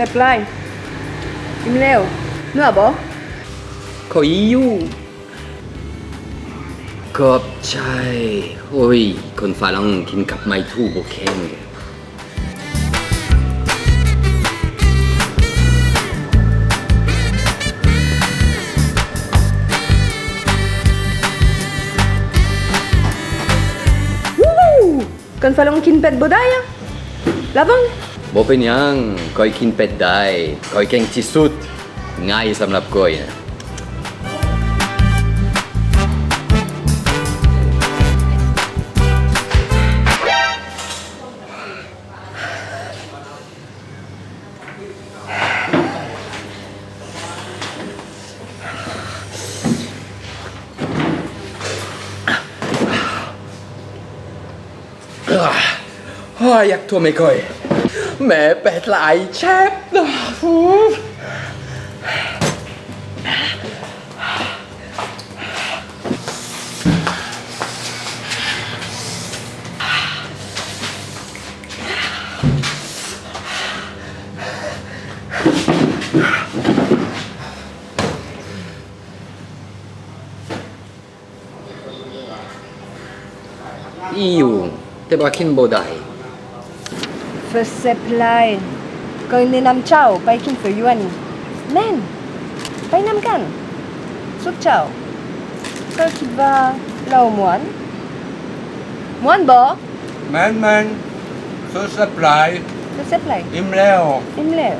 ແຊບຫຼາຍ. ອີ່ມແລ້ວ. ເໜືອບໍ່? ຂໍອີ່ຢູ່. ຂອບໃຈ. ໂອ້ຍ ຄົນຝຣັ່ງກິນກັບໄມ້ຖູບໍ່ແຂງ. ຄົນຝຣັ່ງກິນເຜັດບໍ່ໄດ້ອະ ລະວັງ. ບໍ່ເປັນຫຍັງ, ຂ້ອຍກິນເຜັດໄດ້. ຂ້ອຍເກັ່ງທີ່ສຸດ. ງ່າຍສຳລັບຂ້ອຍນະ. ໂອ້ຍ ຢາກຖ້ວມໃຫ້ຂ້ອຍ. ແມ່ເປັດຫຼາຍແຊບ. ອີ່ຢູ່ ແຕ່ວ່າກິນບໍ່ໄດ້. ເຝີແຊບຫຼາຍ. ຂ້ອຍແນະນຳເຈົ້າໄປກິນເຝີຢູ່ອັນນີ້. ແມ່ນ. ໄປນຳກັນ. ສຸດເຈົ້າ. ຂ້ອຍຄິດວ່າລາວມ່ວນ. ມ່ວນບໍ່? ແມ່ນໆ. ເຝີແຊບຫຼາຍ. ເຝີແຊບຫຼາຍ. ອີ່ມແລ້ວ. ອີ່ມແລ້ວ.